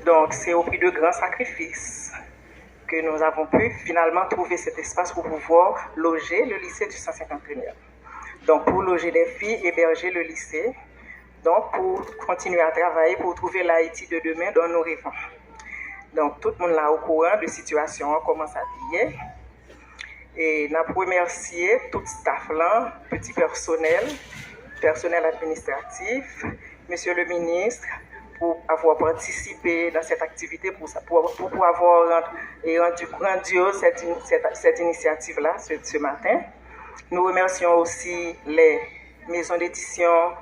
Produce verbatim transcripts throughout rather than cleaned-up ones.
Donc, c'est au prix de grands sacrifices que nous avons pu finalement trouver cet espace pour pouvoir loger le lycée du cent cinquantenaire. Donc, pour loger des filles, héberger le lycée, donc pour continuer à travailler, pour trouver l'Haïti de demain dont nous rêvons. Donc, tout le monde là au courant de la situation, comment ça y est. E n ap remèsye tout staff lan, petit personnel, personnel administratif, Monsieur le ministre, pour avoir participé dans cette activité, pour, pour, pour avoir rendu, et rendu grandiose cette, cette, cette initiative-là ce, ce matin. Nous remercions aussi les maisons d'édition.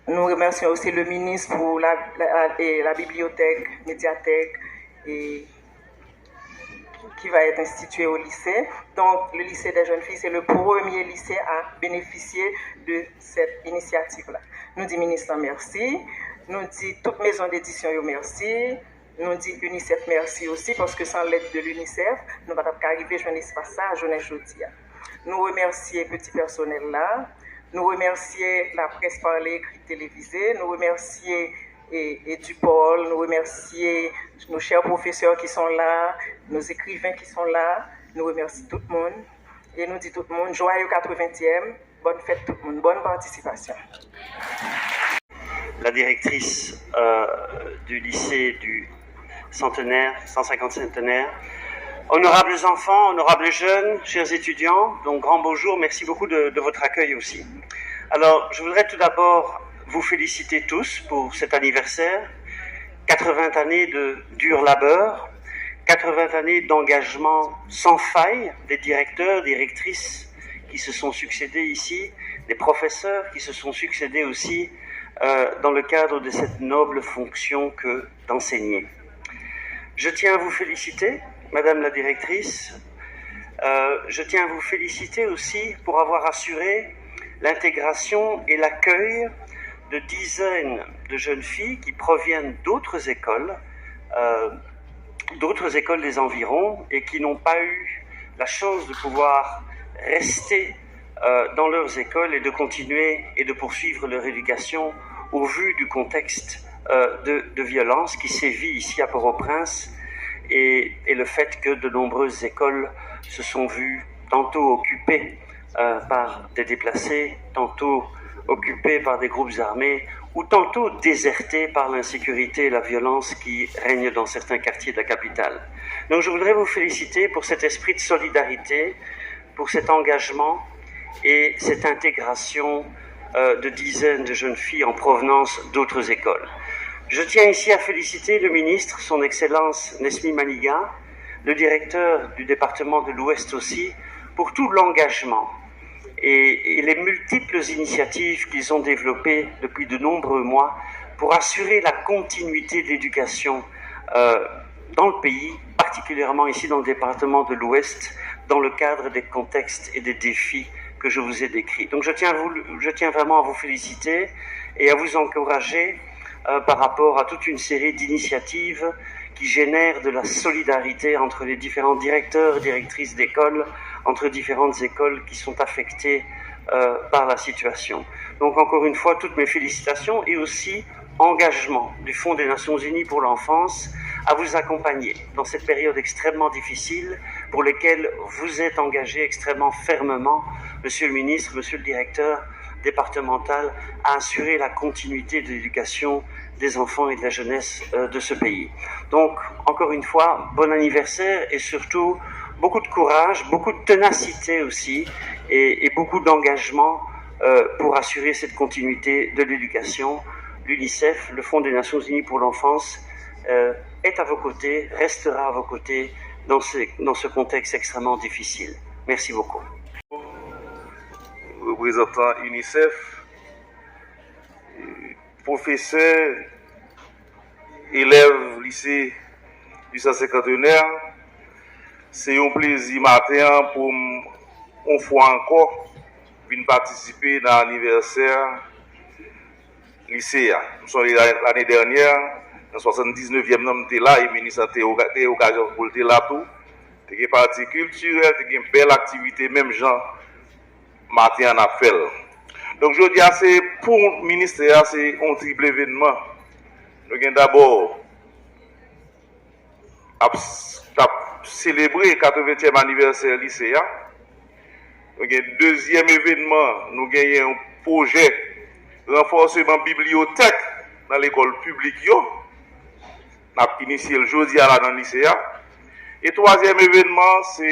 Nous remercions aussi le ministre pour la, la, la, la bibliothèque, médiathèque et qui va être institué au lycée. Donc, le lycée des jeunes filles, c'est le premier lycée à bénéficier de cette initiative-là. Nou di minis lan mèsi, nou di tout maison d'édition yo mèsi, nou di UNICEF mèsi osi, paske san lèd de l'UNICEF, nou pa t ap ka rive jwenn espas sa a jounen jodi a. Nou remèsye petit personnel la, nou remèsye laprès pale, ekri, televize, nou remèsye e, Edupol, nous remercions nos chers professeurs qui sont là, nos écrivains qui sont là. Nous remercions tout le monde et nous disons tout le monde, joyeux quatre-vingtième, bonne fête tout le monde, bonne participation. La directrice euh, du lycée du centenaire, cent cinquante centenaire. Honorables enfants, honorables jeunes, chers étudiants, donc grand bonjour, merci beaucoup de, de votre accueil aussi. Alors, je voudrais tout d'abord vous féliciter tous pour cet anniversaire, quatre-vingts années de dur labeur, quatre-vingts années d'engagement sans faille des directeurs, directrices qui se sont succédés ici, des professeurs qui se sont succédés aussi euh, dans le cadre de cette noble fonction que d'enseigner. Je tiens à vous féliciter, Madame la Directrice. Euh, je tiens à vous féliciter aussi pour avoir assuré l'intégration et l'accueil de dizaines de jeunes filles qui proviennent d'autres écoles, euh, d'autres écoles des environs et qui n'ont pas eu la chance de pouvoir rester euh, dans leurs écoles et de continuer et de poursuivre leur éducation au vu du contexte euh, de, de, violence qui sévit ici à Port-au-Prince et, et, le fait que de nombreuses écoles se sont vues tantôt occupées euh, par des déplacés, tantôt occupées par des groupes armés ou tantôt désertées par l'insécurité et la violence qui règnent dans certains quartiers de la capitale. Donc je voudrais vous féliciter pour cet esprit de solidarité, pour cet engagement et cette intégration euh, de dizaines de jeunes filles en provenance d'autres écoles. Je tiens ici à féliciter le ministre, son Excellence Nesmy Manigat, le directeur du département de l'Ouest aussi, pour tout l'engagement et, et, les multiples initiatives qu'ils ont développées depuis de nombreux mois pour assurer la continuité de l'éducation euh, dans le pays, particulièrement ici dans le département de l'Ouest, dans le cadre des contextes et des défis que je vous ai décrits. Donc je tiens, vous, je tiens vraiment à vous féliciter et à vous encourager euh, par rapport à toute une série d'initiatives qui génèrent de la solidarité entre les différents directeurs et directrices d'école, entre différentes écoles qui sont affectées euh, par la situation. Donc encore une fois, toutes mes félicitations et aussi engagement du Fonds des Nations Unies pour l'enfance à vous accompagner dans cette période extrêmement difficile pour laquelle vous êtes engagé extrêmement fermement, Monsieur le ministre, Monsieur le directeur départemental, à assurer la continuité de l'éducation des enfants et de la jeunesse euh, de ce pays. Donc, encore une fois, bon anniversaire et surtout beaucoup de courage, beaucoup de ténacité aussi et, et beaucoup d'engagement euh, pour assurer cette continuité de l'éducation. L'UNICEF, le Fonds des Nations Unies pour l'enfance, euh, est à vos côtés, restera à vos côtés dans ce, dans ce contexte extrêmement difficile. Merci beaucoup. Reprezantan UNICEF, pwofesè, elèv lise du cent cinquantenaire, se yon plezi maten an pou m yon fwa ankò vin patisipe nan anivèsè lise a. M sonje lane dènyè, nan swasanndiznèvyèm nan, m te la e minis lan te okazyon pou l te la tou. Te gen pati kiltirèl, te gen bèl aktivite menm jan maten an n ap fè l. Donk, jodi a, se pou ministè a, se yon trip evènman. Nou gen dabò ap, ap selebre katreventyèm anivèsè lise a. Nou gen dezyèm evènman, nou genyen yon pwojè ranfòseman bibliyotèk nan lekòl piblik yo. N ap inisye l jodi a la nan lise a. E twazyèm evènman, se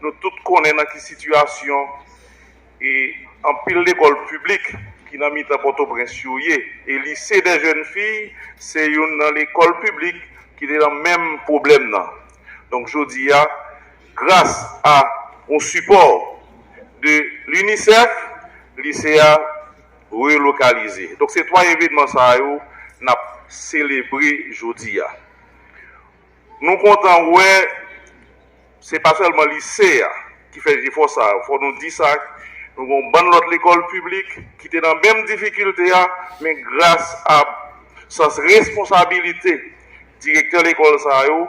nou tout konnen nan ki sitiyasyon e anpil lekòl piblik ki nan mitan Pòtoprens yo ye. E Lycée des Jeunes Filles se youn nan lekòl piblik ki te nan menm pwoblèm nan. Donk, jodi a, gras a yon sipò de l'UNICEF, lise a relokalize. Donk, se twa evènman sa yo n ap selebre jodi a. Nou kontan wè se pa sèlman lise a ki fè jefò sa yo. Fò nou di sa, nou gen yon bann lòt lekòl piblik ki te nan menm difikilte a, men gras a sans responsabilite direktè lekòl sa yo,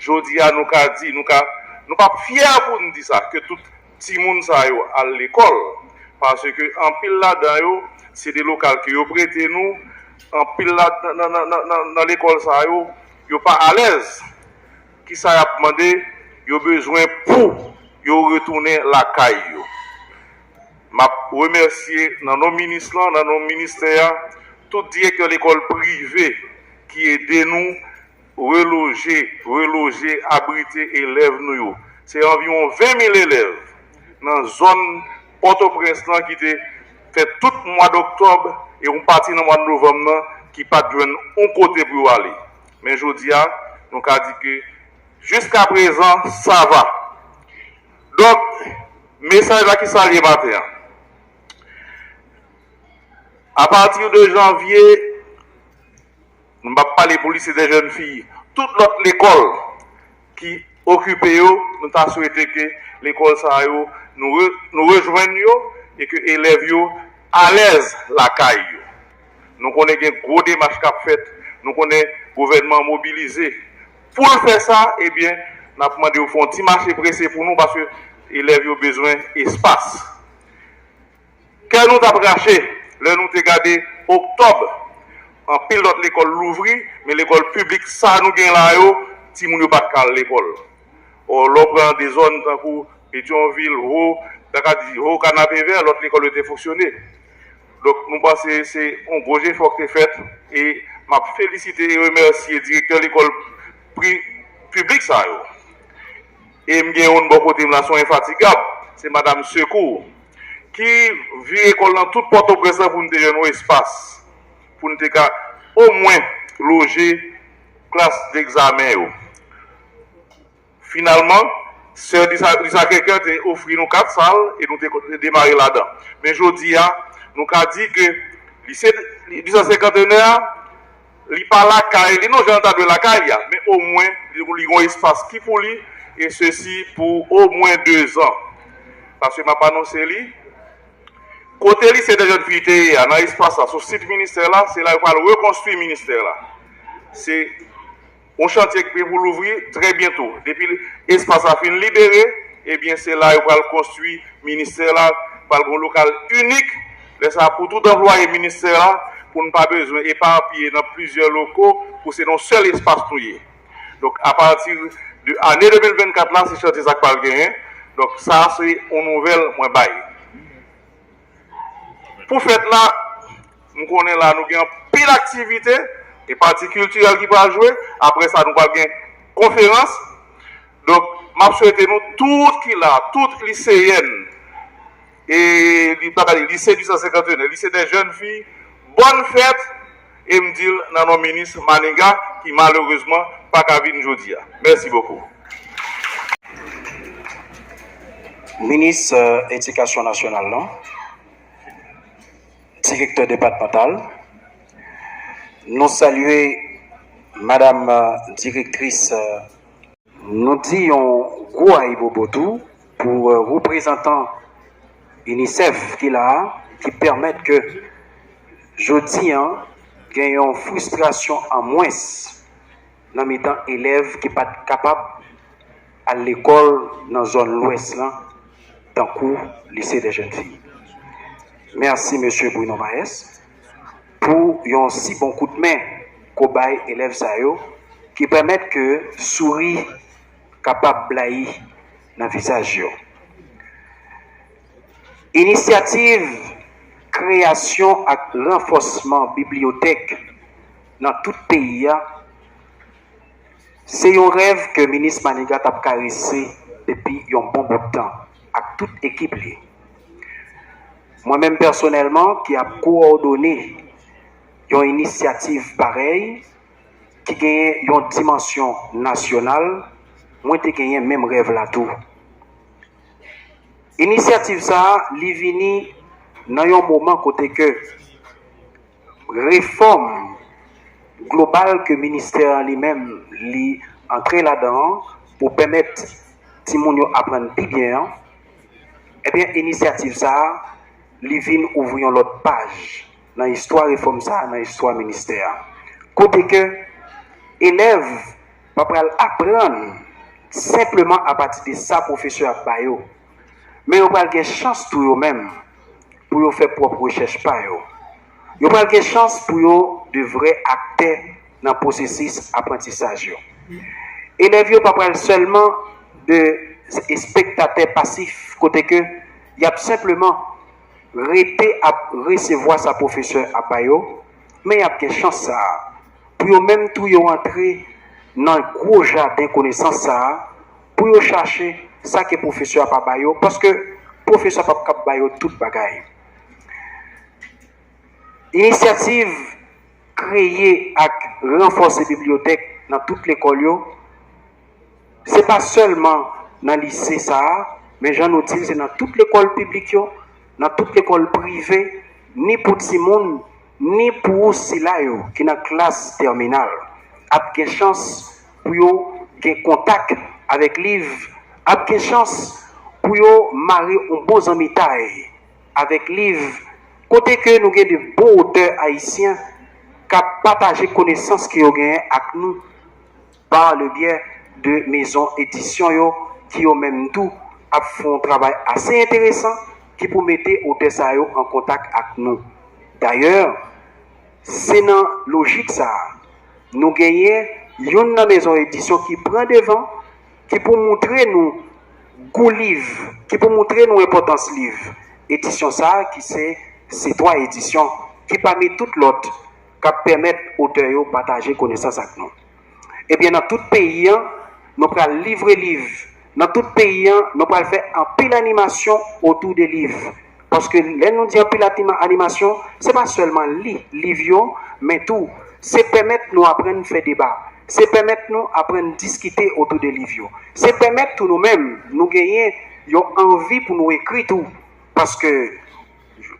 jodi a nou ka di, nou ka, nou p ap fyè pou n di sa, ke tout timoun sa yo al lekòl. Paske anpil ladan yo, se de lokal ke yo prete nou, anpil la, nan, nan, nan, nan, nan lekòl sa yo, yo pa alèz. Kisa y ap mande? Yo bezwen pou yo retounen lakay yo. M ap remèsye nan non minis lan, nan non ministè a, tout direktè lekòl prive ki ede nou reloje, reloje, abrite elèv nou yo. Se anviwon ven mil elèv nan zòn Pòtoprens lan ki te fè tout mwa doktòb e yon pati nan mwa novanm nan ki pa t jwenn yon kote pou yo ale. Men jodi a, nou ka di ke jiskaprezan, sa va. Donk, mesaj la ki sa l ye maten an. Apati de janvye, nou p ap pale pou Lycée des Jeunes Filles. Tout lòt lekòl ki okipe yo, nou ta swete ke lekòl sa yo, nou re-, nou rejwenn yo e ke elèv yo alèz lakay yo. Nou konnen gen gwo demach k ap fèt, nou konnen gouvènman an mobilize. Pou l fè sa, ebyen, n ap mande yo fè yon ti mache prese pou nou, paske elèv yo bezwen espas. Kè nou t ap rache lè nou te gade oktòb, anpil lòt lekòl louvri, men lekòl piblik sa nou gen la yo, timoun yo pa t ka al lekòl. Ò, lè w pran de zòn tankou Petyonvil, Ho, ta ka di Ho, Kanapevè, lòt lekòl yo te fonksyone. Donk, nou panse se yon gwo jefò ki te fèt e m ap felisite e remèsye direktè lekòl pri-, piblik sa yo. E m gen youn bò kote m la, se yon enfatigab, se Madanm Secours, ki vire kòl nan tout Pòtoprens lan pou n te jwenn yon espas, pou n te ka omwen loje klas degzamen yo. Finalman, sè di Sa-, di Sacré-Cœur te ofri nou kat sal e nou te ko-, te demare ladan. Men jodi a, nou ka di ke lise di San Senkantenè a, li pa lakay li non, jan l ta dwe lakay li a, men omwen li, li gen yon espas ki pou li, e sesi pou omwen dezan. Paske m ap anonse li, kote Lycée des Jeunes Filles te ye a, nan espas la, sou sit ministè la, se la yo pral rekonstwi ministè la. Se yon chantye ki pou louvri trè byento. Depi espas la fin libere, ebyen, se la yo pral konstwi ministè la, pral gen yon lokal inik. Lè sa a, pou tout anplwaye ministè la, pou n pa bezwen epapiye nan plizyè loko, pou se nan yon sèl espas nou ye. Donk, apati de ane de mil vennkat la, se chantye sa k pral genyen. Donk, sa a se yon nouvèl mwen bay. Pou fèt la, m konnen la nou gen anpil aktivite, e pati kiltirèl ki pral jwe. Apre sa, nou pral gen konferans. Donk, m ap swete nou tout ki la, tout liseyèn, e li pa ka di Lycée du Cent Cinquantenaire, Lycée des Jeunes Filles, bòn fèt, e m di l nan non minis Maniga, ki malerezman pa ka vin jodi a. Mèsi bokou. Minis, euh, Edikasyon Nasyonal lan, Direktè Depatmantal, nou salye Madam, euh, Direktris, euh, nou di yon gwo ayibobo tou pou, euh, reprezantan UNICEF ki la a, ki pèmèt ke jodi a gen yon fristrasyon an mwens nan mitan elèv ki pa t kapab al lekòl nan zòn Lwès lan, tankou Lycée des Jeunes Filles. Mèsi, mesye Bruno Maes, pou yon si bon kout men ke w bay elèv sa yo, ki pèmèt ke souri kapab blayi nan vizaj yo. Inisyativ kreyasyon ak ranfòsman bibliyotèk nan tout peyi a, se yon rèv ke Minis Manigat ap karese depi yon bon bout tan ak tout ekip li. Mwen menm pèsonèlman ki ap kowòdone yon inisyativ parèy ki genyen yon dimansyon nasyonal, mwen te genyen menm rèv la tou. Inisyativ sa a, li vini nan yon moman kote ke refòm global ke ministè an li menm li antre ladan an pou pèmèt timoun yo aprann pi byen an, ebyen, inisyativ sa a, li vin ouvri yon lòt paj nan istwa refòm sa a, nan istwa ministè a. Kote ke elèv pa pral aprann senpleman apati de sa pwofesè ap ba yo, men yo pral gen chans tou yo menm pou yo fè pwòp rechèch pa yo. Yo pral gen chans pou yo de vrè aktè nan pwosesis aprantisaj yo. Elèv yo pa pral sèlman de espektatè pasif kote ke y ap senpleman rete ap resevwa sa pwofesè ap ba yo, men y ap gen chans sa a pou yo menm tou yo antre nan gwo jaden konesans sa a, pou yo chache sa ke pwofesè a pa ba yo, paske pwofesè a p ap kab ba yo tout bagay. Inisyativ kreye ak ranfòse bibliyotèk nan tout lekòl yo, se pa sèlman nan lise sa a, men jan nou di l, se nan tout lekòl piblik yo, nan tout lekòl prive, ni pou timoun, ni pou sila yo ki nan klas tèminal, ap gen chans pou yo gen kontak avèk liv, ap gen chans pou yo mare yon bon zanmitay avèk liv, kote ke nou gen de bon otè ayisyen k ap pataje konesans ke yo genyen ak nou pa le byè de mezon edisyon yo, ki yo menm tou ap fè yon travay ase enteresan ki pou mete otè sa yo an kontak ak nou. Dayè, se nan lojik sa a, nou genyen youn nan mezon edisyon ki pran devan, ki pou moutre nou gou liv, ki pou moutre nou enpòtans liv. Edisyon sa a ki se C twa Edisyon, ki pami tout lòt k ap pèmèt otè yo pataje konesans ak nou. Ebyen, nan tout peyi an, nou pral livre liv. Nan tout peyi an, nou pral fè anpil animasyon otou de liv. Paske lè nou di anpil atima-, animasyon, se pa sèlman li liv yo, men tou, se pèmèt nou aprann fè deba. Se pèmèt nou aprann diskite otou de liv yo. Se pèmèt tou nou menm, nou genyen yon anvi pou nou ekri tou. Paske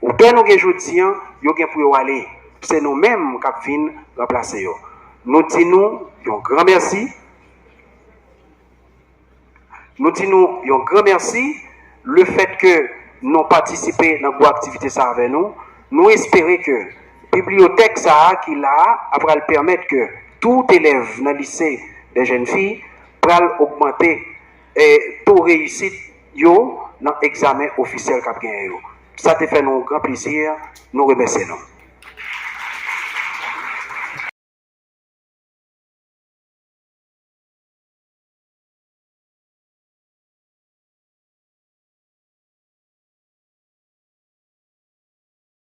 otè nou gen jodi an, yo gen pou yo ale. Se nou menm k ap vin ranplase yo. Nou di nou yon gran mèsi. Nou di nou yon gran mèsi lefèt ke nou patisipe nan gwo aktivite sa avè nou. Nou espere ke bibliyotèk sa a ki la a pral pèmèt ke tout elèv nan lise dè jèn fi pral ogmante, eh, to reyisit yo nan egzamen ofisyèl k ap genyen yo. Sa te fè nou yon gran plezi, nou remèsye nou.